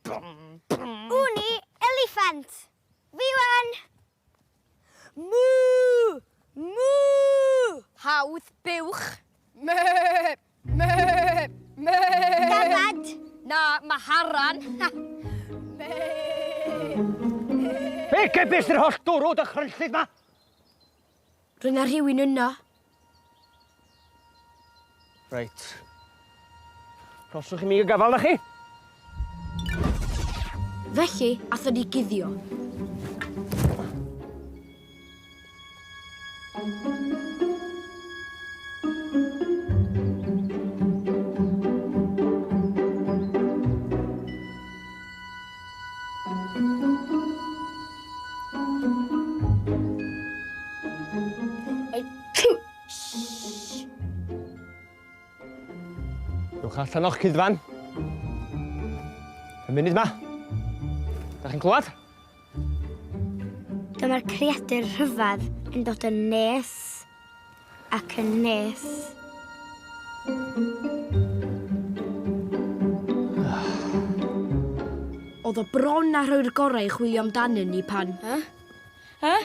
Wn i, eliffant. Fi wan! Mŵ! Mŵ! Hawdd, buwch. Mê! Mê! Mê! Dafad! Na, maharan. Mê! Be gebys yr holl dwrw dychrynllyd ma? Roedd 'na rhywun yno. Reit. Rhoswch i mi y gafal na chi. Felly, athon ni guddio. Dewch allan o'ch cuddfan. Y munud ma. Da chi'n clywed? Dyma'r creadur rhyfedd yn dod yn nes ac yn nes. Oedd o bron â rhoi'r gorau i chwilio amdanyn ni pan... Huh? Huh?